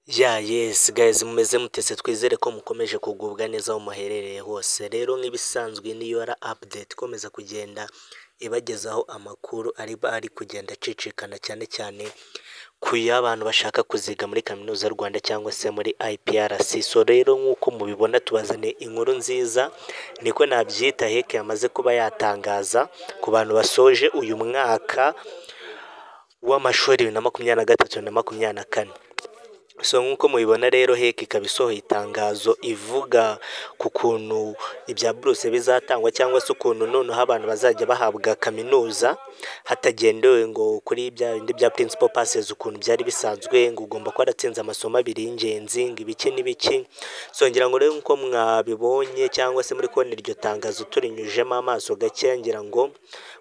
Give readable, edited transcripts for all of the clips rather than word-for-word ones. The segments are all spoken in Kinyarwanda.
Yeah, yes guys, mumeze mutese? Twizere ko mukomeje kugubwa neza aho muherereye hose. Rero nk'ibisanzwe niyo UR Update ikomeza kugenda ibagezaho amakuru ari kugenda acicikana, cyane cyane ku y'abantu bashaka kuziga muri Kaminuza y'u Rwanda cyangwa se muri IPRC. So rero nk'uko mubibona, tubazaniye inkuru nziza, niko nabyita. HEC yamaze kuba yatangaza ku bantu basoje uyu mwaka w'amashuri 2023 na 24. So nk'uko mubibona rero, HEC ikaba isohoye itangazo ivuga ku kuntu ibya buruse bizatangwa, cyangwa se ukuntu noneho abantu bazajya bahabwa kaminuza hatagendewe ngo kuri bya bindi bya principal passes, ukuntu byari bisanzwe, ngo ugomba kuba waratsinze amasomo abiri y'ingenzi, ngo ibiki n'ibiki. So ngira ngo rero nk'uko mwabibonye cyangwa se muri kubona iryo tangazo turinyujemo amaso gake, ngira ngo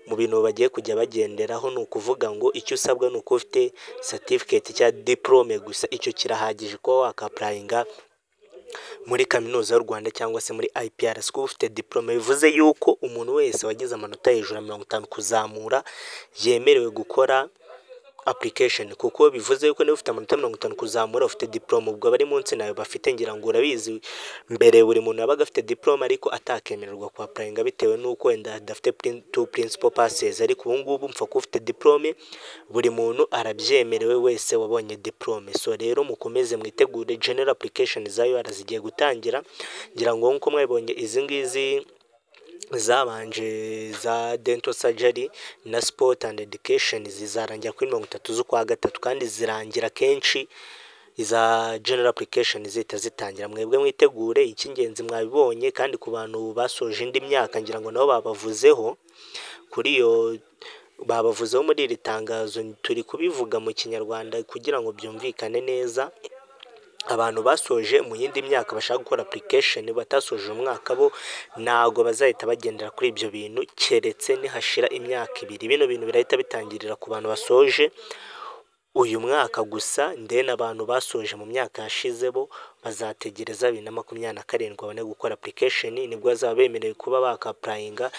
mu bintu bagiye kujya bagenderaho ni ukuvuga ngo icyo usabwa ni uko ufite certificate cyangwa diplôme gusa. Icyo kirahagije kuba waka-applyinga muri Kaminuza y'u Rwanda cyangwa se muri IPRC. Kuba ufite diplôme bivuze yuko umuntu wese wagize amanota hejuru ya 50 kuzamura yemerewe gukora application, kuko bivuze yuko niba ufite amanota 50 kuzamura, ufite diplôme, ubwo abari munsi nayo bafite. Ngira ngo urabizi, mbere buri muntu yabaga afite diplôme ariko atakemererwa ku applyinga bitewe n'uko wenda adafite two principal passes, ariko ubu ngubu mpfa kuba ufite diplôme, buri muntu arabyemerewe wese wabonye diplôme. So rero mukomeze mwitegure, general application za UR zigiye gutangira. Ngira ngo nk'uko mwabibonye, izi ngizi zabanje za dental surgery na sport and education zizarangira kuri 30 z'ukwa gatatu, kandi zirangira kenshi iza general application zihita zitangira. Mwebwe mwitegure, icy'ingenzi mwabibonye. Kandi ku bantu basoje indi myaka, ngira ngo nabo babavuzeho kuri iyo, babavuzeho muri iri tangazo. Turi kubivuga mu Kinyarwanda kugira ngo byumvikane neza. Abantu basoje mu yindi myaka bashaka gukora application batasoje umwaka, bo ntabwo bazahita bagendera kuri ibyo bintu keretse nihashira imyaka 2. Bino bintu birahita bitangirira ku bantu basoje uyu mwaka gusa, then abantu basoje mu myaka yashize bo bazategereza 2027 babone gukora application, nibwo bazaba bemerewe kuba baka-applyinga,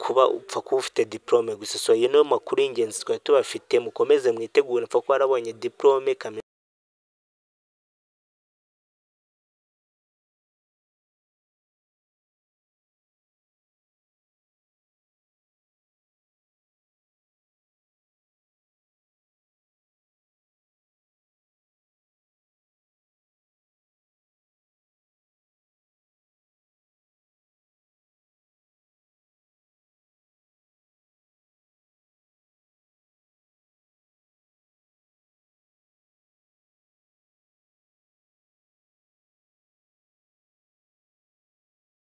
kuba upfa kuba ufite diplôme gusa. So ayo niyo makuru y'ingenzi twari tubafite. Mukomeze mwitegure, mpfa kuba warabonye diplôme.